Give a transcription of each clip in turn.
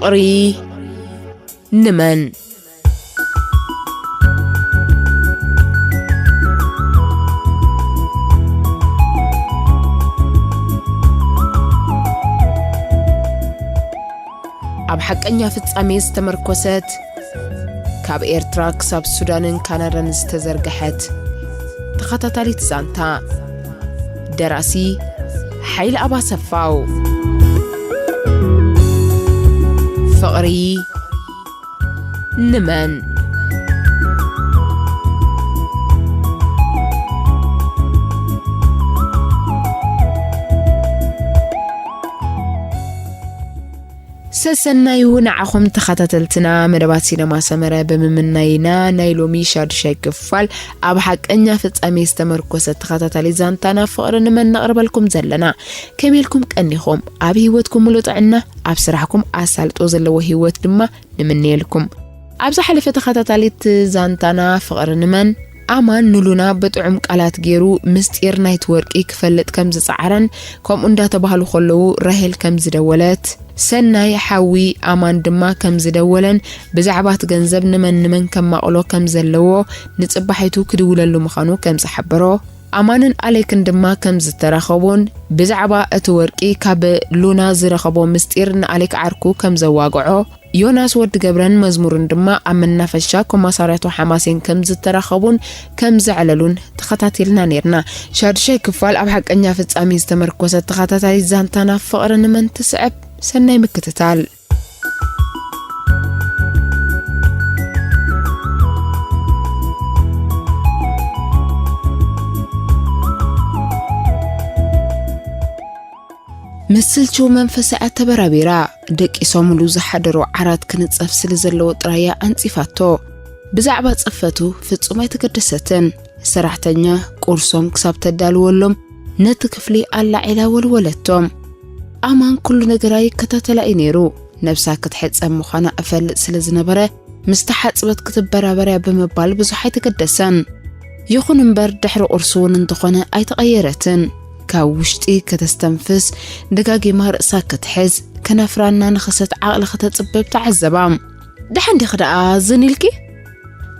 ፍቕሪ ንመን? ኣብ ሓቀኛ ፍጻሜ ዝተመርኮሰት፣ ካብ ኤርትራ ክሳብ ሱዳንን ካናዳን ዝተዘርግሐት ተኸታታሊት ዛንታ። ደራሲ ሓይለ ኣባሰፋው። ፍቕሪ ንመን? ሰሰናዩ ንዓኹም ተኸታተልትና መደባት ሲነማ ሰመረ ብምምናይና፣ ናይ ሎሚ ሻዱሻይ ክፋል ኣብ ሓቀኛ ፍጻሜ ዝተመርኮሰ ተኸታታሊ ዛንታና ፍቕሪ ንመን ነቕርበልኩም ዘለና። ከመይ ኢልኩም ቀኒኹም? ኣብ ህይወትኩም ሙሉእ ጥዕና፣ ኣብ ስራሕኩም ኣሳልጦ ዘለዎ ህይወት ድማ ንምነየልኩም። ኣብ ዝሓለፈ ተኸታታሊት ዛንታና ፍቕሪ ንመን፣ ኣማን ንሉና ብጥዑም ቃላት ገይሩ ምስጢር ናይቲ ወርቂ ክፈልጥ ከም ዝጸዓረን፣ ከምኡ እንዳተባህሉ ከለዉ ራሄል ከም ዝደወለት፣ ሰናይ ሓዊ ኣማን ድማ ከም ዝደወለን፣ ብዛዕባ እቲ ገንዘብ ንመን ንመን ከማቕሎ ከም ዘለዎ ንጽባሒቱ ክድውለሉ ምዃኑ ከም ዝሓበሮ፣ ኣማንን ኣሌክን ድማ ከም ዝተራኸቡን፣ ብዛዕባ እቲ ወርቂ ካብ ሉና ዝረኸቦ ምስጢር ንኣሌክ ዓርኩ ከም ዘዋግዖ፣ ዮናስ ወዲ ገብረን መዝሙርን ድማ ኣብ መናፈሻ ኮማሳርያቶ ሓማሴን ከም ዝተራኸቡን ከም ዘዕለሉን ተኸታቲልና ኔርና። ሻዱሻይ ክፋል ኣብ ሓቀኛ ፍጻሜ ዝተመርኮሰት ተኸታታሊት ዛንታና ፍቕሪ ንመን ትስዕብ። ሰናይ ምክትታል። ምስ ስልችው መንፈሳ እያ ተበራቢራ። ደቂሶምሉ ዝሓደሩ ዓራት ክንጸፍ ስለ ዘለዎ ጥራይ እያ ኣንጺፋቶ። ብዛዕባ ጽፈቱ ፍጹም ኣይተገደሰትን። ሰራሕተኛ ቁርሶም ክሳብ ተዳልወሎም ነቲ ክፍሊ ኣላዒላ ወልወለቶም። ኣማን ኩሉ ነገራ ይከታተላ እዩ ነይሩ። ነብሳ ክትሕጸብ ምዃና እፈልጥ ስለ ዝነበረ፣ ምስ ተሓጽበት ክትበራበር እያ ብምባል ብዙሕ ኣይተገደሰን። ይኹን እምበር፣ ድሕሪ ቁርሲ እውን እንተኾነ ኣይተቐየረትን። ካብ ውሽጢ ከተስተንፍስ፣ ደጋጊማ ርእሳ ክትሕዝ፣ ከናፍራ እናነኸሰት ዓቕሊ ከተጽብብ ተዓዘባ። "ደሓን ዲኺ ደኣ ዝን ኢልኪ?"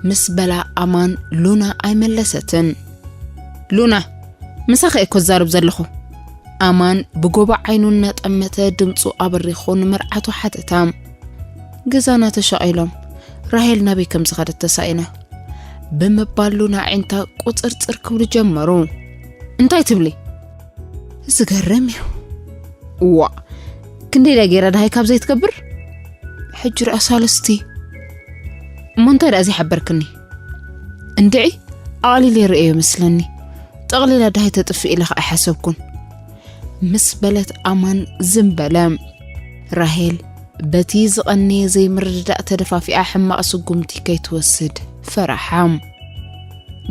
ምስ በላ ኣማን፣ ሉና ኣይመለሰትን። "ሉና፣ ምሳኺ እየ እኮ ዝዛረብ ዘለኹ።" ኣማን ብጎቦ ዓይኑ እናጠመተ ድምፁ ኣበሪኹ ንመርዓቱ ሓተታ። "ገዛና ተሻቒሎም፣ ራሄል ናበይ ከም ዝኸደት ተሳኢና?" ብምባል ሉና ኣዒንታ ቁፅርፅር ክብሉ ጀመሩ። "እንታይ ትብሊ?" "ዝገርም እዩ። እዋ፣ ክንደይ ድያ ገይራ ደሃይ ካብ ዘይትገብር?" "ሕጂ ርኣ ሳልስቲ። እሞ እንታይ ደኣ ዘይሓበርክኒ?" "እንድዒ፣ ኣቕሊለ ይርእዮ መስለኒ። ጠቕሊላ ደሃይ ተጥፍእ ኢለ ኸኣ ኣይሓሰብኩን።" ምስ በለት ኣማን ዝም በለ። ራሄል በቲ ዝቐነየ ዘይምርድዳእ ተደፋፊኣ ሕማቕ ስጉምቲ ከይትወስድ ፈራሓ።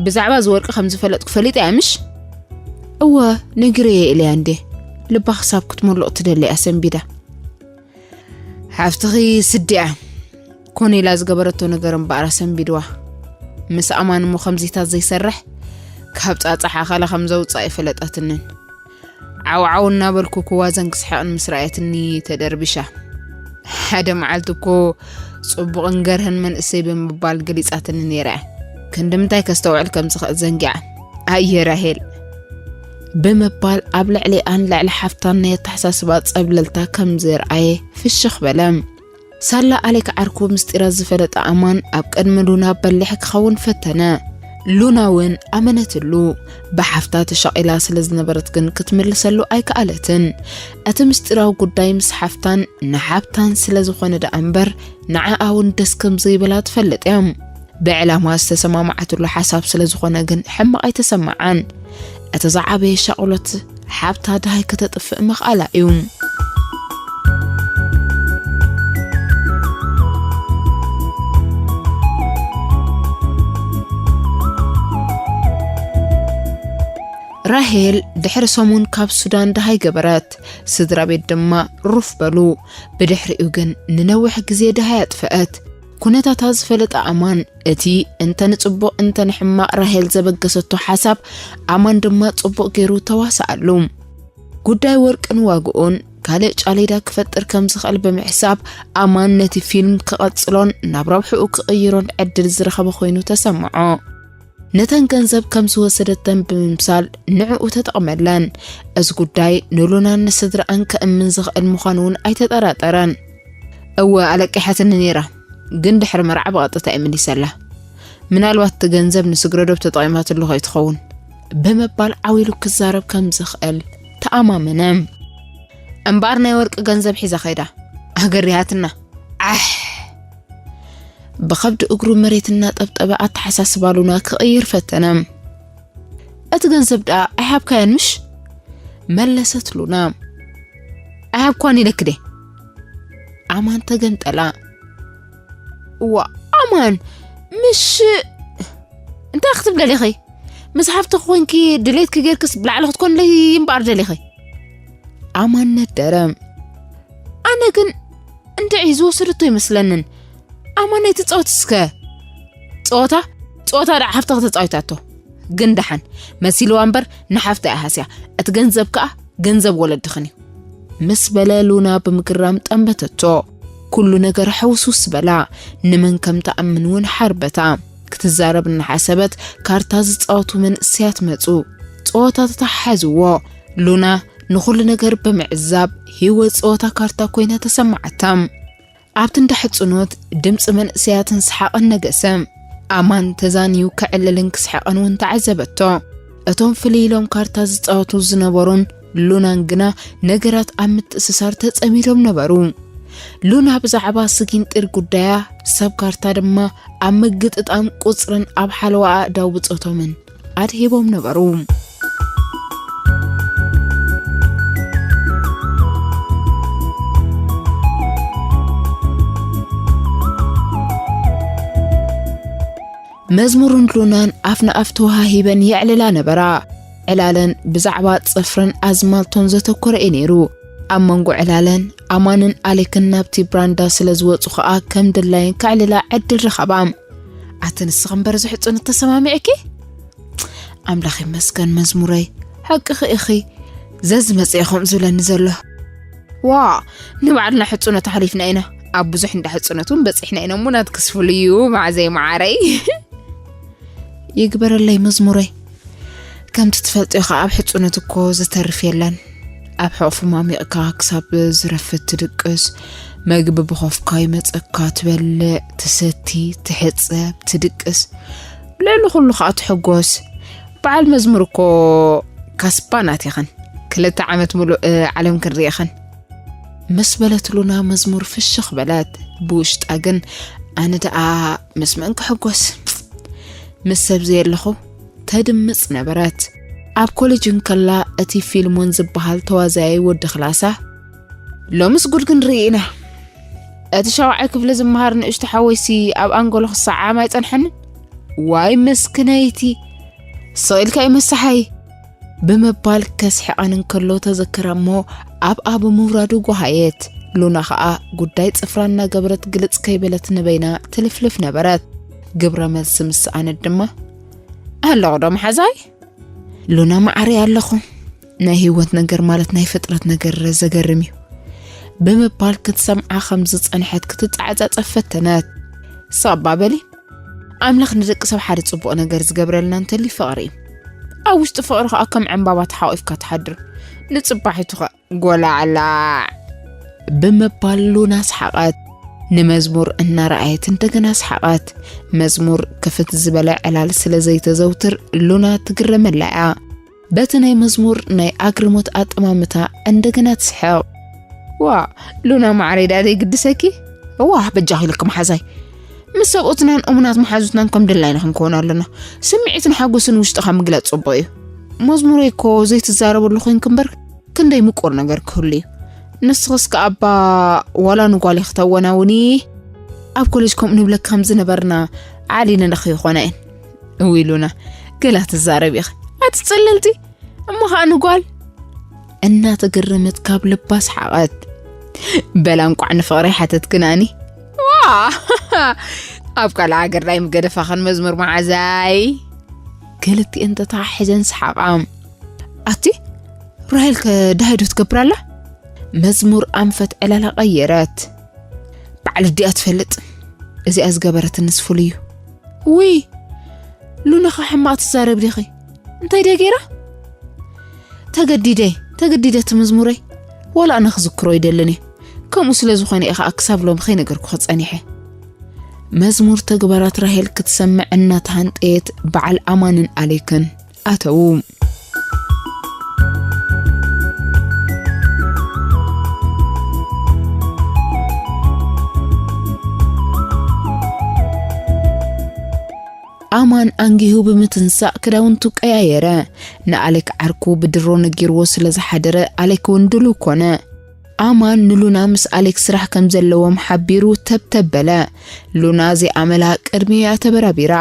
"ብዛዕባ እዚ ወርቂ ከም ዝፈለጥኩ ፈሊጠ እያ ምሽ?" "እወ፣ ነጊረዮ ኢለያ እንዴ። ልባ ክሳብ ክትመልቕ ትደሊ እያ ሰንቢዳ። ሓፍትኺ ስዲኣ ኮነ ኢላ ዝገበረቶ ነገር እምበኣር ኣሰንቢድዋ። ምስ ኣማን እሞ ከምዚታት ዘይሰርሕ፣ ካብ ጻጻሕ ኣኸለ ከም ዘውጽእ ኣይፈለጠትንን። ዓው ዓው እናበልኩ ክዋዘን ክስሕቕን ምስ ረኣየትኒ ተደርቢሻ። ሓደ መዓልቲ እኮ ጽቡቕን ገርህን መንእሰይ ብምባል ገሊጻትኒ ነይራ እያ። ክንዲ ምንታይ ከስተውዕል ከም ዝኽእል ዘንጊዓ። ኣየ ራሄል!" ብምባል ኣብ ልዕሊኣን ልዕሊ ሓፍታን ናይ ኣተሓሳስባ ጸብለልታ ከም ዘርኣየ ፍሽኽ በለ። ሳላ ኣሌክ ዓርኩ ምስጢራት ዝፈለጠ ኣማን ኣብ ቅድሚ ሉና በሊሕ ክኸውን ፈተነ። ሉና እውን ኣመነትሉ። ብሓፍታ ተሻቒላ ስለ ዝነበረት ግን ክትምልሰሉ ኣይከኣለትን። እቲ ምስጢራዊ ጉዳይ ምስ ሓፍታን ንሓብታን ስለ ዝኾነ ደኣ እምበር፣ ንዓኣ እውን ደስ ከም ዘይበላ ትፈልጥ እያ። ብዕላማ ዝተሰማማዓትሉ ሓሳብ ስለ ዝኾነ ግን ሕማቕ ኣይተሰማዓን። እቲ ዝዓበየ ሻቕሎት ሓብታ ደሃይ ከተጥፍእ ምኽኣላ እዩ። ራሄል ድሕሪ ሰሙን ካብ ሱዳን ደሃይ ገበረት። ስድራ ቤት ድማ ሩፍ በሉ። ብድሕሪኡ ግን ንነዊሕ ግዜ ደሃይ ኣጥፍአት። ኩነታታ ዝፈለጠ ኣማን፣ እቲ እንተ ንጽቡቕ እንተ ንሕማቕ ራሄል ዘበገሰቶ ሓሳብ፣ ኣማን ድማ ጽቡቕ ገይሩ ተዋስኣሉ። ጉዳይ ወርቅን ዋግኡን ካልእ ጫሌዳ ክፈጥር ከም ዝኽእል ብምሕሳብ፣ ኣማን ነቲ ፊልም ክቐጽሎን ናብ ረብሕኡ ክቕይሮን ዕድል ዝረኸበ ኮይኑ ተሰምዖ። ነተን ገንዘብ ከም ዝወሰደተን ብምምሳል ንዕኡ ተጠቕመለን። እዚ ጉዳይ ንሉናን ንስድራኣን ከእምን ዝኽእል ምዃኑ እውን ኣይተጠራጠረን። እወ፣ ኣለቂሓትኒ ነይራ፣ ግን ድሕሪ መርዓ ብቐጥታ እየ መሊሰላ። ምናልባት እቲ ገንዘብ ንስግረዶብ ተጠቒማትሉ ከይትኸውን ብምባል ዓው ኢሉ ክዛረብ ከም ዝኽእል ተኣማመነ። እምበኣር ናይ ወርቂ ገንዘብ ሒዛ ኸይዳ ኣገሪሃትና። ዓሕ! ብኸብዲ እግሩ መሬት እናጠብጠበ ኣተሓሳስባ ሉና ክቕይር ፈተነ። እቲ ገንዘብ ደኣ ኣይሃብካያን ምሽ? መለሰት ሉና። ኣይሃብኳን ኢለኪ ድየ? ኣማን ተገምጠላ። እዋ ኣማን፣ ምሽ እንታይ ክትብሊ ደሊኺ? ምስ ሓፍቲ ኮንኪ ድሌትኪ ጌርክስ ብላዕሊ ክትኮንለይ እምበኣር ደሊኺ። ኣማን ነደረ። ኣነ ግን እንድዒ ዝወሰደቶ ይመስለንን። ኣማን ኣይትጻወት እስከ። ጸወታ? ጸወታ ደኣ ሓፍትኺ ተጻዊታቶ። ግን ደሓን መሲልዋ እምበር ንሓፍታ እያ ሃስያ። እቲ ገንዘብ ከኣ ገንዘብ ወለድኽን እዩ። ምስ በለ ሉና ብምግራም ጠንበተቶ። ኩሉ ነገር ሕውስውስ በላ። ንመን ከም ትኣምን እውን ሓርበታ። ክትዛረብ እናሓሰበት ካርታ ዝጻወቱ መንእሰያት መጹ። ጸወታ ተተሓሓዝዎ። ሉና ንኹሉ ነገር ብምዕዛብ ህይወት ጸወታ ካርታ ኮይና ተሰማዓታ። ኣብቲ እንዳ ሕጽኖት ድምጺ መንእሰያትን ሰሓቕን ነገሰ። ኣማን ተዛንዩ ክዕልልን ክስሕቕን እውን ተዓዘበቶ። እቶም ፍልይ ኢሎም ካርታ ዝጻወቱ ዝነበሩን ሉናን ግና ነገራት ኣብ ምትእስሳር ተጸሚዶም ነበሩ። ሉና ብዛዕባ ስጊንጢር ጉዳያ፣ ሰብ ካርታ ድማ ኣብ ምግጥጣም ቁጽርን ኣብ ሓለዋ ኣእዳው ብጾቶምን ኣድሂቦም ነበሩ። መዝሙርን ሉናን ኣፍ ንኣፍ ተወሃሂበን የዕልላ ነበራ። ዕላለን ብዛዕባ ጽፍርን ኣዝማልቶን ዘተኮረ እዩ ነይሩ። ኣብ መንጎ ዕላለን ኣማንን ኣሌክን ናብቲ ብራንዳ ስለ ዝወጹ ኸኣ ከም ድላየን ከዕልላ ዕድል ረኸባ። ኣቲ ንስኺ እምበር ዝሕጽኑ ተሰማሚዕኪ? ኣምላኽ ይመስገን መዝሙረይ፣ ሓቅኺ ኢኺ። ዘዝመጽእ እዩ ከምኡ ዝብለኒ ዘሎ። ዋ፣ ንባዕልና ሕጽኖት ኣሕሊፍና ኢና። ኣብ ብዙሕ እንዳ ሕጽኖት እውን በጺሕና ኢና እሞ ናትክስ ፍሉይ እዩ መዓዘይ መዓረይ። ይግበረለይ መዝሙረይ። ከምቲ ትፈልጥዮ ኸዓ ኣብ ሕጽኖት እኮ ዝተርፍ የለን። ኣብ ሕቑፊ ማሚቕካ ክሳብ ዝረፍድ ትድቅስ፣ መግቢ ብኾፍካ ይመጸካ ትበልዕ፣ ትሰቲ፣ ትሕጸብ፣ ትድቅስ። ልዕሊ ኩሉ ኸዓ ትሕጎስ። በዓል መዝሙር እኮ ካስባ ናት ኢኽን። ክልተ ዓመት ሙሉእ ዓለም ክንሪኢኽን። ምስ በለት ሉና መዝሙር ፍሽኽ በለት። ብውሽጣ ግን ኣነ ደኣ ምስ መን ክሕጎስ? ምስ ሰብ ዘየለኹ ተድምጽ ነበረት። ኣብ ኮሌጅ እንከላ እቲ ፊልሞን ዝበሃል ተዋዛያይ ወዲ ክላሳ፣ ሎምስ ጉድ ክንርኢ ኢና። እቲ ሻውዓይ ክፍሊ ዝመሃር ንእሽቶ ሓወይሲ ኣብ ኣንጎሎ ክሰዓም ኣይጸንሐንን። ዋይ መስክነይቲ፣ ስቕ ኢልካ እዩ መሳሓይ። ብምባል ከስሕቐን እንከሎ ተዘከራ እሞ ኣብኣ ብምውራዱ ጓሃየት። ሉና ኸኣ ጉዳይ ጽፍራ እናገበረት ግልጽ ከይበለት ንበይና ትልፍልፍ ነበረት። ግብረ መልሲ ምስ ሰኣነት ድማ፣ ኣለኹ ዶ መሓዛይ? ሉና መዓረይ ኣለኹ። ናይ ህይወት ነገር ማለት ናይ ፍጥረት ነገር ዘገርም እዩ። ብምባል ክትሰምዓ ከም ዝጸንሐት ክትጸዓጻጸፍ ፈተነት። ሳባ በሊ። ኣምላኽ ንደቂ ሰብ ሓደ ጽቡቕ ነገር ዝገብረልና እንተልዩ ፍቕሪ እዩ። ኣብ ውሽጢ ፍቕሪ ኸኣ ከም ዕምባባ ተሓቒፍካ ትሓድር። ንጽባሒቱ ኸ ጎላዕላዕ። ብምባል ሉና ሰሓቐት። ንመዝሙር እናረኣየት እንደገና ሰሓቐት። መዝሙር ክፍት ዝበለ ዕላል ስለ ዘይተዘውትር ሉና ትግረመላ እያ። በቲ ናይ መዝሙር ናይ ኣግርሞት ኣጠማምታ እንደገና ትስሕቕ። ዋ፣ ሉና ማዕረይ ደኣ ዘይግድሰኪ? ዋ፣ በጃኺ ኢለኪ መሓዛይ። ምስ ሰብኡትናን እሙናት መሓዙትናን ከም ድላይና ክንከውን ኣለና። ስምዒትን ሓጎስን ውሽጥኻ ምግላጽ ጽቡቕ እዩ። መዝሙረይ እኮ ዘይትዛረበሉ ኮይንኪ እምበር ክንደይ ምቁር ነገር ክህሉ እዩ። ንስኽስ ከኣ እባ ዋላ ንጓል ኢኺ ተወናውኒ። ኣብ ኮሌጅ ከምኡ ንብለኪ ከም ዝነበርና ዓሊነለኺ ይኾና እየን። እውይ ሉና፣ ገላ ትዛረብ ኢኺ። ኣቲ ጽልልቲ፣ እሞ ኸኣ ንጓል? እናተገረመት ካብ ልባ ሰሓቐት። በላ እንቋዕ ንፍቕሪ ሓተትክናኒ። ዋ! ኣብ ካልእ ሃገር ዳይ ምገደፋኽን መዝሙር መዓዛይ? ክልቲኤን ተተሓሒዘን ሰሓቓ። ኣቲ ራሄል ከ ደሃይ ዶ ትገብር ኣላ? መዝሙር ኣንፈት ዕላላ ቀየረት። በዓል ኣዲኣ ትፈልጥ፣ እዚኣ ዝገበረትንስ ፍሉይ እዩ። ውይ፣ ሉና ኸ ሕማቕ ትዛረብ ዲኺ? እንታይ ድያ ገይራ? ተገዲደ፣ ተገዲደ እቲ መዝሙረይ። ዋላ ኣነ ክዝክሮ ይደልን እየ። ከምኡ ስለ ዝኾነ እየ ኸኣ ክሳብ ሎሚ ከይነገርኩኺ ጸኒሐ። መዝሙር ተግባራት ራሄል ክትሰምዕ እናተሃንጠየት በዓል ኣማንን ኣሌክን ኣተዉ። ኣማን ኣንጊሁ ብምትንሳእ ክዳውንቱ ቀያየረ። ንኣሌክ ዓርኩ ብድሮ ነጊርዎ ስለ ዝሓደረ ኣሌክ እውን ድሉው ኮነ። ኣማን ንሉና ምስ ኣሌክ ስራሕ ከም ዘለዎም ሓቢሩ ተብተብ በለ። ሉና ዘይኣመላ ቅድሚኡ እያ ተበራቢራ።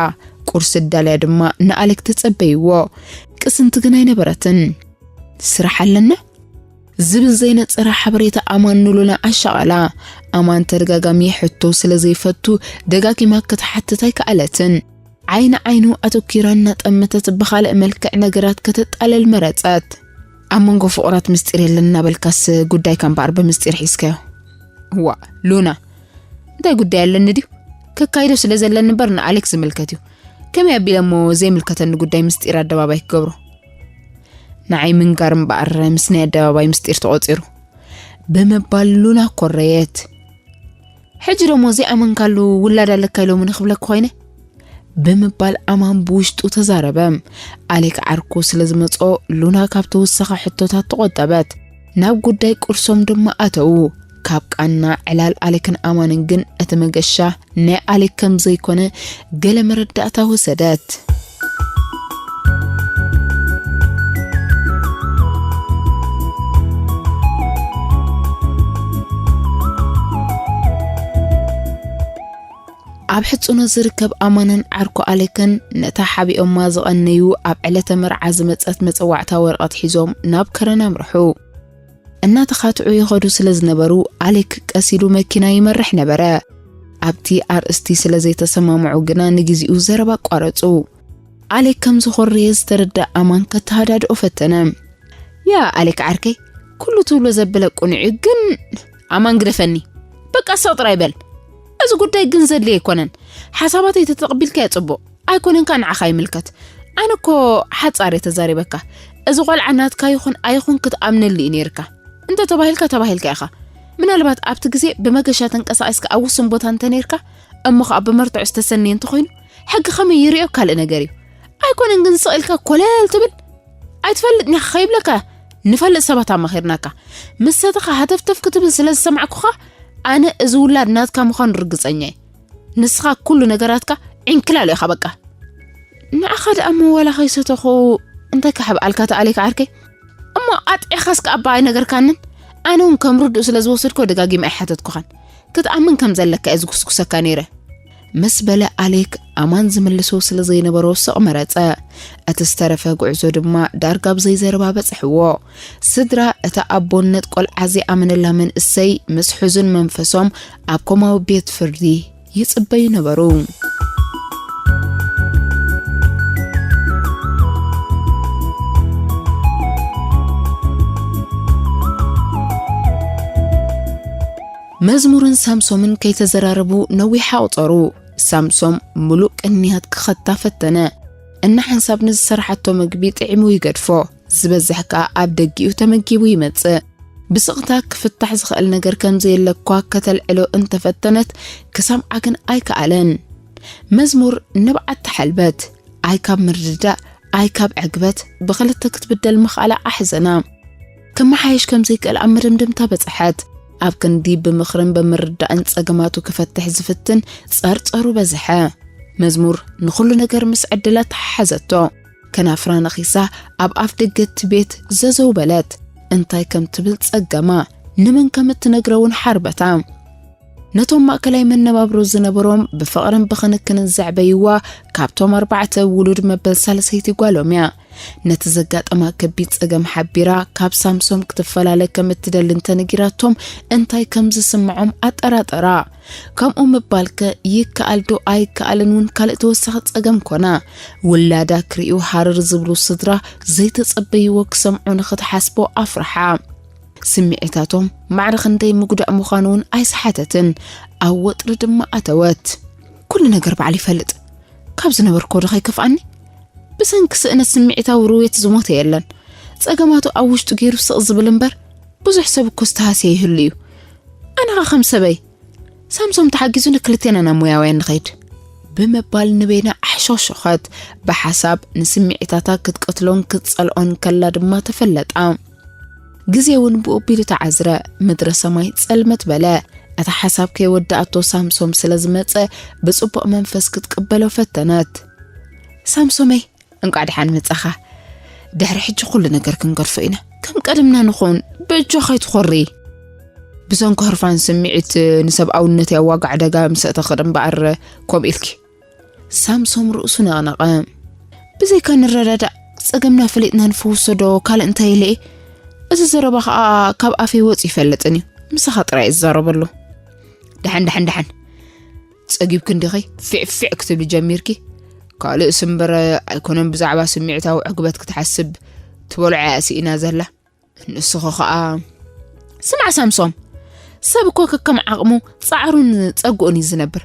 ቁርሲ ዳልያ ድማ ንኣሌክ ተጸበይዎ። ቅስንቲ ግን ኣይነበረትን። ስራሕ ኣለና? ዝብል ዘይነጸረ ሓበሬታ ኣማን ንሉና ኣሻቐላ። ኣማን ተደጋጋሚ ሕቶ ስለ ዘይፈቱ ደጋጊማ ክትሓትት ኣይከኣለትን። ዓይኒ ዓይኑ ኣተኲራ እናጠመተት ብኻልእ መልክዕ ነገራት ከተጣለል መረጸት። ኣብ መንጎ ፍቑራት ምስጢር የለን እናበልካስ ጉዳይካ እምበኣር ብምስጢር ሒዝካዮ። ዋእ ሉና፣ እንታይ ጉዳይ ኣለኒ ድዩ? ከካይዶ ስለ ዘለኒ እምበር ንኣሌክ ዝምልከት እዩ። ከመይ ኣቢለ እሞ ዘይምልከተኒ ጉዳይ ምስጢር ኣደባባይ ክገብሮ? ንዓይ ምንጋር እምበኣር ምስ ናይ ኣደባባይ ምስጢር ተቖጺሩ። ብምባል ሉና ኮረየት። ሕጂ ደሞ ዘይኣመንካሉ ውላድ ኣለካ ኢሎምኒ ክብለካ ኮይነ? ብምባል ኣማን ብውሽጡ ተዛረበ። ኣሌክ ዓርኩ ስለ ዝመጾ ሉና ካብ ተወሳኺ ሕቶታት ተቖጠበት። ናብ ጉዳይ ቁርሶም ድማ ኣተዉ። ካብ ቃና ዕላል ኣሌክን ኣማንን ግን እቲ መገሻ ናይ ኣሌክ ከም ዘይኮነ ገለ መረዳእታ ወሰደት። ኣብ ሕጽኖ ዝርከብ ኣማንን ዓርኩ ኣሌክን ነታ ሓቢኦማ ዝቐነዩ ኣብ ዕለተ መርዓ ዝመጸት መጸዋዕታ ወረቐት ሒዞም ናብ ከረን ኣምርሑ። እናተኻትዑ ይኸዱ ስለ ዝነበሩ ኣሌክ ቀስ ኢሉ መኪና ይመርሕ ነበረ። ኣብቲ ኣርእስቲ ስለ ዘይተሰማምዑ ግና ንግዚኡ ዘረባ ኣቋረጹ። ኣሌክ ከም ዝኾረየ ዝተረዳ ኣማን ከተሃዳድኦ ፈተነ። ያ ኣሌክ ዓርከይ፣ ኩሉ ትብሎ ዘበለ ቁኑዕ እዩ፣ ግን ኣማን ግደፈኒ። በቃ ስቕ ጥራይ በል። እዚ ጉዳይ ግን ዘድልየ ኣይኮነን። ሓሳባተይ ተተቐቢልካዮ ጽቡቕ። ኣይኮነን ከኣ ንዓኻ ይምልከት። ኣነ እኮ ሓጻር እየ ተዛሪበካ። እዚ ቆልዓ ናትካ ይኹን ኣይኹን ክትኣምነሉ እዩ ነይርካ። እንተ ተባሂልካ ተባሂልካ ኢኻ። ምናልባት ኣብቲ ግዜ ብመገሻ ተንቀሳቒስካ ኣብ ውሱን ቦታ እንተ ነይርካ፣ እሞ ኸኣ ብመርትዖ ዝተሰነየ እንተኾይኑ፣ ሕጊ ከመይ ይርእዮ ካልእ ነገር እዩ። ኣይኮነን ግን ስቕ ኢልካ ኮለል ትብል። ኣይትፈልጥን ኢኻ ከይብለካ ንፈልጥ ሰባት ኣማኺርናካ። ምሰትኻ ሃተፍተፍ ክትብል ስለ ዝሰማዕኩኻ፣ ኣነ እዚ ውላድ ናትካ ምዃኑ ርግጸኛ እየ። ንስኻ ኩሉ ነገራትካ ዕንክላሎ ኢኻ በቃ። ንዓኻ ደኣ እሞ ዋላ ከይሰተኹ እንታይ ክሕብኣልካ ተኣሊካ ዓርከይ? እሞ ኣጥዒኻስ ከኣ እባ ኣይነገርካንን? ኣነ እውን ከም ርዱእ ስለ ዝወሰድኮ ደጋጊመ ኣይሓተትኩኻን። ክትኣምን ከም ዘለካ እየ ዝጉስጉሰካ ነይረ። ምስ በለ ኣሌክ ኣማን ዝምልሶ ስለ ዘይነበሮ ስቕ መረጸ። እቲ ዝተረፈ ጉዕዞ ድማ ዳርጋ ብዘይ ዘረባ በጽሕዎ። ስድራ እታ ኣቦነት ቆልዓ ዘይኣመነላ መንእሰይ ምስ ሕዙን መንፈሶም ኣብ ኮማዊ ቤት ፍርዲ ይጽበዩ ነበሩ። መዝሙርን ሳምሶምን ከይተዘራረቡ ነዊሕ ኣቑጸሩ። ሳምሶም ምሉእ ቅንያት ክኸታ ፈተነ። እናሓንሳብ ንዝሰርሓቶ መግቢ ጥዒሙ ይገድፎ። ዝበዝሕ ከኣ ኣብ ደጊኡ ተመጊቡ ይመጽእ። ብስቕታ ክፍታሕ ዝኽእል ነገር ከም ዘየለ እኳ ከተልዕሎ እንተፈተነት፣ ክሰምዓ ግን ኣይከኣለን። መዝሙር ንብዓት ተሓልበት። ኣይ ካብ ምርድዳእ፣ ኣይ ካብ ዕግበት፣ ብኽልተ ክትብደል ምኽኣላ ኣሕዘና። ክመሓየሽ ከም ዘይክእል ኣብ መደምደምታ በጽሐት። ኣብ ክንዲ ብምኽርን ብምርዳእን ጸገማቱ ክፈትሕ ዝፍትን ጸርጸሩ በዝሐ። መዝሙር ንኹሉ ነገር ምስ ዕድላ ተሓሓዘቶ። ከናፍራ ነኺሳ ኣብ ኣፍ ደገ እቲ ቤት ዘዘው በለት። እንታይ ከም ትብል ጸገማ። ንመን ከም እትነግሮ እውን ሓርበታ። ነቶም ማእከላይ መነባብሮ ዝነበሮም ብፍቕርን ብኽንክንን ዘዕበይዋ ካብቶም ኣርባዕተ ውሉድ መበል ሳልሰይቲ ጓሎም እያ። ነቲ ዘጋጠማ ከቢድ ጸገም ሓቢራ ካብ ሳምሶም ክትፈላለ ከም እትደሊ እንተነጊራቶም እንታይ ከም ዝስምዖም ኣጠራጠራ። ከምኡ ምባልከ ይከኣል ዶ ኣይከኣልን እውን ካልእ ተወሳኺ ጸገም ኮና። ውላዳ ክርእዩ ሃረር ዝብሉ ስድራ ዘይተጸበይዎ ክሰምዑ ንኽትሓስቦ ኣፍርሓ። ስምዒታቶም ማዕረ ክንደይ ምጉዳእ ምዃኑ እውን ኣይሰሓተትን። ኣብ ወጥሪ ድማ ኣተወት። ኩሉ ነገር ባዕሉ ይፈልጥ። ካብ ዝነበርኮ ዶ ከይከፍኣኒ? ብሰንኪ ስእነት ስምዒታዊ ርውየት ዝሞተ የለን። ጸገማቱ ኣብ ውሽጡ ገይሩ ስቕ ዝብል እምበር፣ ብዙሕ ሰብ እኮ ዝተሃስየ ይህሉ እዩ። ኣነ ኸኣ ከም ሰበይ፣ ሳምሶም ተሓጊዙ ንክልቴና ናብ ሞያውያን ንኸይድ ብምባል ንበይና ኣሕሾሾኸት። ብሓሳብ ንስምዒታታ ክትቀትሎን ክትጸልኦን ከላ ድማ ተፈለጣ። ግዜ እውን ብኡ ኣቢሉ ተዓዝረ። ምድረ ሰማይ ጸልመት በለ። እቲ ሓሳብ ከይወዳእቶ ሳምሶም ስለ ዝመጸ ብጽቡቕ መንፈስ ክትቅበሎ ፈተነት። ሳምሶመይ፣ እንቋዕ ደሓን መጻኻ። ድሕሪ ሕጂ ኩሉ ነገር ክንገድፎ ኢና። ከም ቀደምና ንኹን፣ በጆኻ ኣይትኾሪ። ብሰንኪ ህርፋን ስምዒት ንሰብኣውነት ያዋጋ ዕደጋ ምስ ኣእተኽር እምበኣር፣ ከምኡ ኢልኪ። ሳምሶም ርእሱ ነቕነቐ። ብዘይካ ንረዳዳእ፣ ጸገምና ፈሊጥና ንፍውሶ ዶ ካልእ እንታይ ኢለ እየ? እዚ ዘረባ ኸኣ ካብ ኣፈይ ወጺኡ ይፈልጥን እዩ። ምሳኻ ጥራይ እዛረበሉ። ደሓን፣ ደሓን፣ ደሓን። ጸጊብኪ እንዲኺ ፊዕ ፊዕ ክትብሊ ጀሚርኪ? ካልእስ እምበር ኣይኮነን ብዛዕባ ስምዒታዊ ዕግበት ክትሓስብ ትበልዖ እያ ስኢና ዘላ። ንስኺ ኸኣ ስማዕ ሳምሶም፣ ሰብ እኮ ከከም ዓቕሙ ጻዕሩን ጸግኡን እዩ ዝነብር።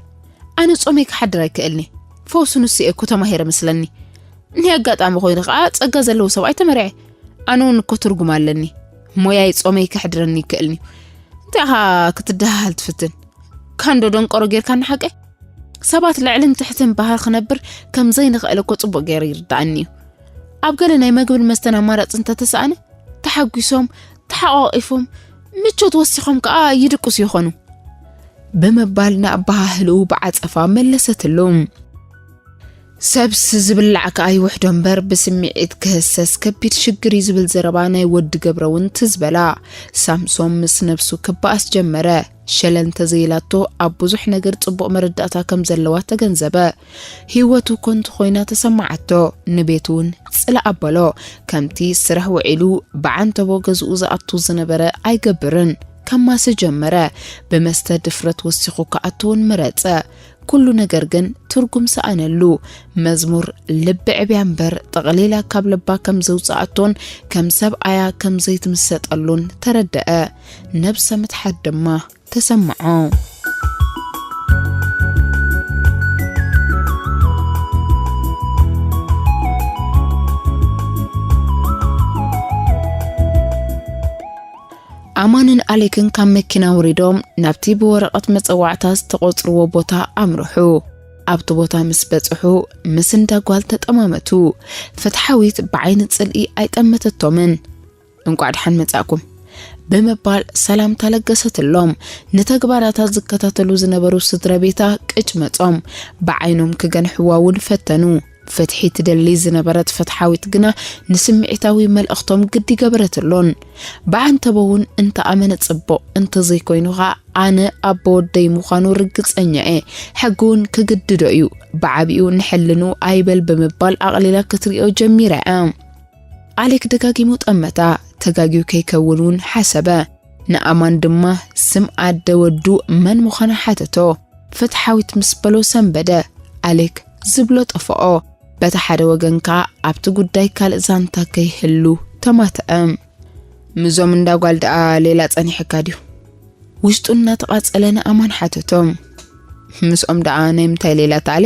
ኣነ ጾመይ ክሓድር ኣይክእልኒ። ፈውሱ ንሱ እየ እኮ ተማሂረ መስለኒ። ናይ ኣጋጣሚ ኮይኑ ኸኣ ጸጋ ዘለዎ ሰብኣይ ተመርዐ። ኣነ እውን እኮ ትርጉም ኣለኒ። ሞያይ ጾመይ ከሕድረኒ ይክእልኒ እዩ። እንታይ ኢኻ ክትደሃሃል ትፍትን? ካንዶ ደንቆሮ ጌርካኒ ሓቀይ? ሰባት ልዕልን ትሕትን ባህር ክነብር ከም ዘይንኽእል እኮ ጽቡቕ ገይሩ ይርድኣኒ እዩ። ኣብ ገለ ናይ መግብን መስተን ኣማራጺ እንተተሳእነ፣ ተሓጒሶም፣ ተሓቋቒፎም፣ ምቾት ወሲኾም ከኣ ይድቅሱ ይኾኑ። ብምባል ንኣበሃህልኡ ብዓጸፋ መለሰትሉ። ሰብስ ዝብላዕ ከኣ ይውሕዶ እምበር ብስምዒት ክህሰስ ከቢድ ሽግር እዩ ዝብል ዘረባ ናይ ወዲ ገብረ እውን ትዝ በላ። ሳምሶም ምስ ነብሱ ክበኣስ ጀመረ። ሸለል እንተዘይላቶ ኣብ ብዙሕ ነገር ጽቡቕ መረዳእታ ከም ዘለዋ ተገንዘበ። ህይወቱ ከንቱ ኮይና ተሰማዓቶ። ንቤት እውን ጽላእ ኣበሎ። ከምቲ ስራሕ ውዒሉ ብዓንተቦ ገዝኡ ዝኣቱ ዝነበረ ኣይገብርን። ከማሲ ጀመረ። ብመስተ ድፍረት ወሲኹ ክኣቱ እውን መረጸ። ኩሉ ነገር ግን ትርጉም ሰኣነሉ። መዝሙር ልቢ ዕብያ እምበር ጠቕሊላ ካብ ልባ ከም ዘውጽኣቶን ከም ሰብኣያ ከም ዘይትምሰጠሉን ተረደአ። ነብሰ ምትሓት ድማ ተሰምዖ። ኣማንን ኣሌክን ካብ መኪና ወሪዶም ናብቲ ብወረቐት መጸዋዕታ ዝተቖጽርዎ ቦታ ኣምርሑ። ኣብቲ ቦታ ምስ በጽሑ ምስ እንዳ ጓል ተጠማመቱ። ፍትሓዊት ብዓይኒ ጽልኢ ኣይጠመተቶምን። "እንቋዕ ደሓን መጻእኩም" ብምባል ሰላምታ ለገሰትሎም። ንተግባራታ ዝከታተሉ ዝነበሩ ስድራ ቤታ ቅጭ መጾም። ብዓይኖም ክገንሕዋ እውን ፈተኑ። ፍትሒ ትደሊ ዝነበረት ፍትሓዊት ግና ንስምዒታዊ መልእኽቶም ግዲ ገበረትሎን። ብዓንተቦ እውን እንተኣመነ ጽቡቕ፣ እንተዘይኮይኑ ኸኣ ኣነ ኣቦ ወደይ ምዃኑ ርግጸኛ እየ። ሕጊ እውን ክግድዶ እዩ። ብዓቢኡ ንሕልንኡ ኣይበል ብምባል ኣቕሊላ ክትሪኦ ጀሚራ እያ። ኣሌክ ደጋጊሙ ጠመታ። ተጋግዩ ከይከውን እውን ሓሰበ። ንኣማን ድማ ስም ኣደ ወዱ መን ምዃና ሓተቶ። ፍትሓዊት ምስ በሎ ሰንበደ። ኣሌክ ዝብሎ ጠፈኦ። በቲ ሓደ ወገን ከኣ ኣብቲ ጉዳይ ካልእ ዛንታ ከይህሉ ተማትአ። "ምስዞም እንዳ ጓል ደኣ ሌላ ጸኒሕካ ድዩ?" ውሽጡ እናተቓጸለ ንኣማን ሓተቶ። "ምስኦም ደኣ ናይ ምንታይ ሌላ ተኣሌ?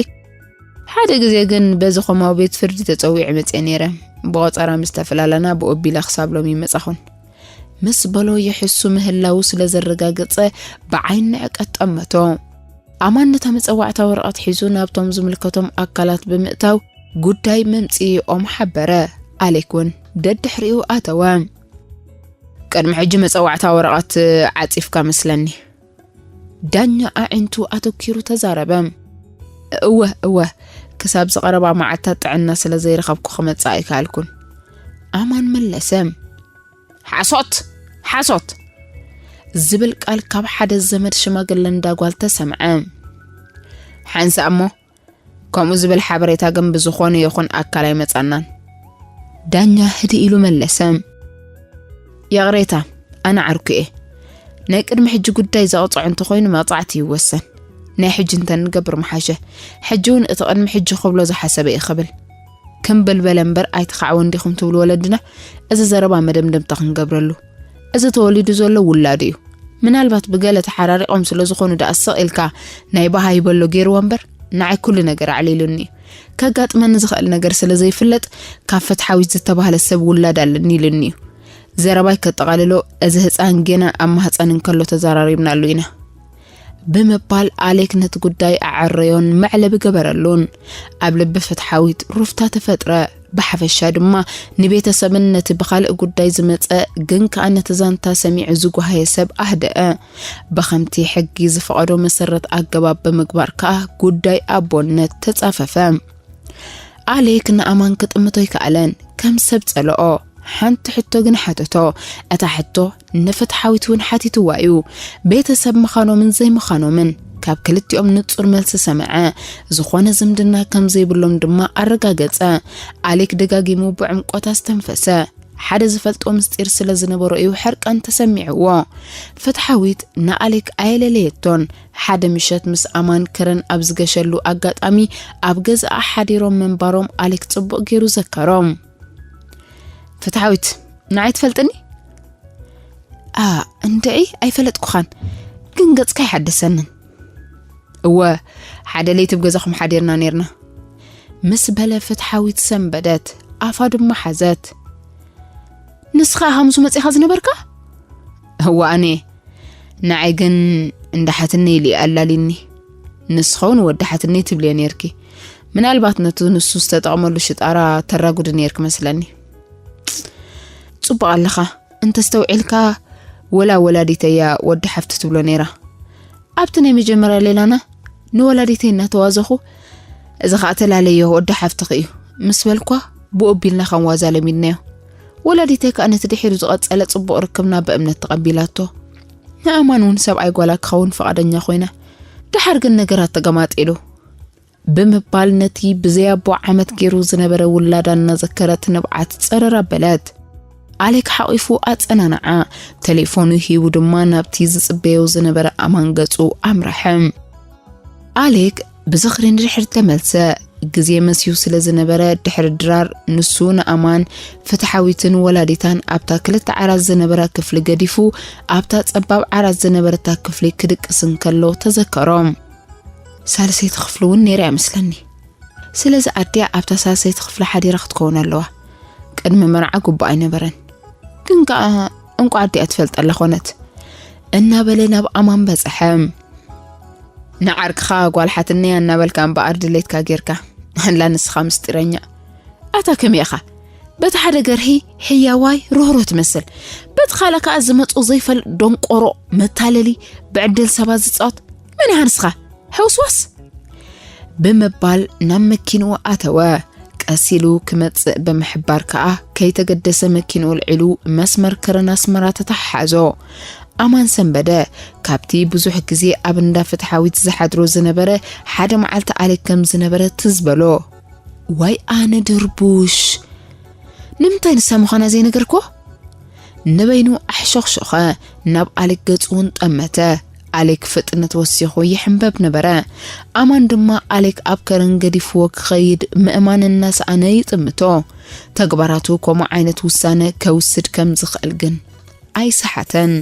ሓደ ግዜ ግን በዚ ኮማዊ ቤት ፍርዲ ተጸዊዐ መጽየ ነይረ። ብቖጸራ ምስ ተፈላለና ብኡ ኣቢለ ክሳብ ሎሚ ይመጻኹን" ምስ በሎ ይሕሱ ምህላዉ ስለ ዘረጋገጸ ብዓይኒ ንዕቀት ጠመቶ። ኣማን ነታ መጸዋዕታ ወረቐት ሒዙ ናብቶም ዝምልከቶም ኣካላት ብምእታው ጉዳይ መምጽኢኦም ሓበረ። ኣሌክ እውን ደድሕሪኡ ኣተወ። "ቅድሚ ሕጂ መጸዋዕታ ወረቐት ዓጺፍካ መስለኒ?" ዳኛ ኣዒንቱ ኣተኪሩ ተዛረበ። "እወ፣ እወ፣ ክሳብ ዝቐረባ መዓልታት ጥዕና ስለ ዘይረኸብኩ ክመጽእ ኣይከኣልኩን" ኣማን መለሰ። "ሓሶት! ሓሶት!" ዝብል ቃል ካብ ሓደ ዘመድ ሽማግለ እንዳ ጓል ተሰምዐ። "ሓንሳእ እሞ ከምኡ ዝብል ሓበሬታ ግን ብዝኾነ ይኹን ኣካል ኣይመጻናን" ዳኛ ህድእ ኢሉ መለሰ። "ይቕሬታ፣ ኣነ ዓርኩ እየ። ናይ ቅድሚ ሕጂ ጉዳይ ዘቕጽዖ እንተኾይኑ መቕጻዕቲ ይወሰን። ናይ ሕጂ እንተንገብር ምሓሸ። ሕጂ እውን እቲ ቅድሚ ሕጂ ክብሎ ዝሓሰበ እየ ክብል። ክምብልበለ እምበር ኣይትኻዕወ እንዲኹም ትብሉ ወለድና፣ እዚ ዘረባ መደምደምታ ክንገብረሉ። እዚ ተወሊዱ ዘሎ ውላዱ እዩ። ምናልባት ብገለ ተሓራሪቖም ስለ ዝኾኑ ደኣ ስቕ ኢልካ ናይ በሃይ በሎ ገይርዎ እምበር፣ ንዓይ ኩሉ ነገር ኣዕሊሉኒ እዩ። ከጋጥመኒ ዝኽእል ነገር ስለ ዘይፍለጥ፣ ካብ ፍትሓዊት ዝተባህለ ሰብ ውላድ ኣለኒ ኢሉኒ እዩ። ዘረባይ ከጠቓልሎ፣ እዚ ህፃን ጌና ኣብ ማህፀን እንከሎ ተዘራሪብናሉ ኢና ብምባል ኣሌክ ነቲ ጉዳይ ኣዐረዮን መዕለቢ ገበረሉን። ኣብ ልቢ ፍትሓዊት ሩፍታ ተፈጥረ። ብሓፈሻ ድማ ንቤተሰብን ነቲ ብኻልእ ጉዳይ ዝመጸ ግን ከኣ ነቲ ዛንታ ሰሚዑ ዝጓሃየ ሰብ ኣህደአ። ብኸምቲ ሕጊ ዝፈቐዶ መሰረት ኣገባብ ብምግባር ከኣ ጉዳይ ኣቦነት ተጻፈፈ። ኣሌክ ንኣማን ክጥምቶ ኣይከኣለን። ከም ሰብ ጸልኦ። ሓንቲ ሕቶ ግን ሓተቶ። እታ ሕቶ ንፍትሓዊት እውን ሓቲትዋ እዩ። ቤተሰብ ምዃኖምን ዘይምዃኖምን ካብ ክልቲኦም ንጹር መልሲ ሰምዐ። ዝኾነ ዝምድና ከም ዘይብሎም ድማ ኣረጋገጸ። ኣሌክ ደጋጊሙ ብዕምቆት ኣስተንፈሰ። ሓደ ዝፈልጦ ምስጢር ስለ ዝነበሮ እዩ ሕርቃን ተሰሚዕዎ። ፍትሓዊት ንኣሌክ ኣየለለየቶን። ሓደ ምሸት ምስ ኣማን ከረን ኣብ ዝገሸሉ ኣጋጣሚ ኣብ ገዛኣ ሓዲሮም ምንባሮም ኣሌክ ጽቡቕ ገይሩ ዘከሮም። ፍትሓዊት፣ ንዓይ ትፈልጥኒ? ኣ፣ እንድዒ ኣይፈለጥኩኻን፣ ግን ገጽካ ኣይሓደሰንን። እወ፣ ሓደ ለይቲ ኣብ ገዛኹም ሓዲርና ኔርና። ምስ በለ ፍትሓዊት ሰንበደት፣ ኣፋ ድማ ሓዘት። ንስኻ ኢኻ ምስኡ መጺኻ ዝነበርካ? እወ፣ ኣነ። ንዓይ ግን እንዳ ሓትነይ ኢሉ እዩ ኣላልዩኒ። ንስኺ እውን ወዲ ሓትነይ ትብልዮ ኔርኪ። ምናልባት ነቲ ንሱ ዝተጠቕመሉ ሽጣራ ተራጉዲ ኔርኪ መስለኒ። ጽቡቕ ኣለኻ። እንተስተውዒልካ፣ ወላ ወላዲተያ ወዲ ሓፍቲ ትብሎ ኔራ። ኣብቲ ናይ መጀመርያ ሌላና ንወላዲተይ እናተዋዘኹ፣ "እዚ ኸኣ ተላለዮ ወዲ ሓፍትኺ እዩ" ምስ በልኳ፣ ብኡ ኣቢልና ከም ዋዛ ለሚድናዮ። ወላዲተይ ከኣ ነቲ ድሒሩ ዝቐጸለ ጽቡቕ ርክብና ብእምነት ተቐቢላቶ። ንኣማን እውን ሰብኣይ ጓላ ክኸውን ፍቓደኛ ኮይና። ደሓር ግን ነገራት ተገማጢሉ። ብምባል ነቲ ብዘይ ኣቦ ዓመት ገይሩ ዝነበረ ውላዳ እናዘከረት ንብዓት ጸረር ኣበለት። ኣሌክ ሓቒፉ ኣጸናንዓ። ቴሌፎኑ ሂቡ ድማ ናብቲ ዝጽበዮ ዝነበረ ኣማን ገጹ ኣምረሐ። ኣሌክ ብዝኽሪ ንድሕሪት ተመልሰ። ግዜ መስዩ ስለ ዝነበረ ድሕሪ ድራር ንሱ ንኣማን ፍትሓዊትን ወላዲታን ኣብታ ክልተ ዓራት ዝነበራ ክፍሊ ገዲፉ ኣብታ ጸባብ ዓራት ዝነበረታ ክፍሊ ክድቅስ እንከሎ ተዘከሮም። ሳልሰይቲ ክፍሊ እውን ነይራ እያ መስለኒ። ስለዚ ኣዲኣ ኣብታ ሳልሰይቲ ክፍሊ ሓዲራ ክትከውን ኣለዋ። ቅድሚ መርዓ ግቡእ ኣይነበረን። ግን ከኣ እንቋ ኣዲኣ ትፈልጠላ ኮነት። እናበለ ናብ ኣማን በጽሐ። ንዓርክኻ ጓል ሓትነያ እናበልካ እምበኣር ድሌትካ ጌርካ። ኣላ ንስኻ ምስጢረኛ። ኣታ ከመይ ኢኻ? በቲ ሓደ ገርሂ ሕያዋይ ርህሩህ ትመስል። በቲ ካልእ ከኣ ዝመጾ ዘይፈልጥ ደንቆሮ መታለሊ ብዕድል ሰባት ዝጻወት። መን ኢኻ ንስኻ? ሕውስዋስ? ብምባል ናብ መኪንኡ ኣተወ። ቀስ ኢሉ ክመጽእ ብምሕባር ከኣ ከይተገደሰ መኪንኡ ኣልዒሉ መስመር ከረን ኣስመራ ተተሓሓዞ። ኣማን ሰንበደ። ካብቲ ብዙሕ ግዜ ኣብ እንዳ ፍትሓዊት ዝሓድሮ ዝነበረ ሓደ መዓልቲ ኣሌክ ከም ዝነበረ ትዝ በሎ። ዋይ ኣነ ድርቡሽ! ንምንታይ ንሳ ምዃና ዘይነገርክዎ? ንበይኑ ኣሕሾኽሾኸ፣ ናብ ኣሌክ ገጹ እውን ጠመተ። ኣሌክ ፍጥነት ወሲኹ ይሕንበብ ነበረ። ኣማን ድማ ኣሌክ ኣብ ከረን ገዲፍዎ ክኸይድ ምእማን እናሰኣነ ይጥምቶ። ተግባራቱ ከምኡ ዓይነት ውሳነ ከውስድ ከም ዝኽእል ግን ኣይሰሓተን።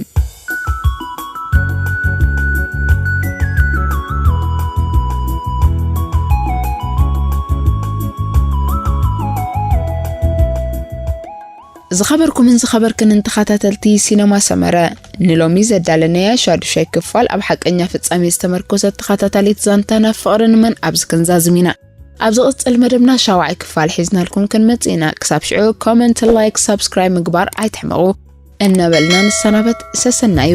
ዝኸበርኩምን ዝኸበርክንን ተኸታተልቲ ሲነማ ሰመረ፣ ንሎሚ ዘዳለናያ ሻዱሻይ ክፋል ኣብ ሓቀኛ ፍጻሜ ዝተመርኮሰት ተኸታታሊት ዛንታ ናብ ፍቕሪ ንመን ኣብዚ ክንዛዝም ኢና። ኣብ ዝቕጽል መደብና ሻውዓይ ክፋል ሒዝናልኩም ክንመጽእ ኢና። ክሳብ ሽዑ ኮመንት፣ ላይክ፣ ሳብስክራይብ ምግባር ኣይትሕመቑ እናበልና ንሰናበት። ሰሰናዩ።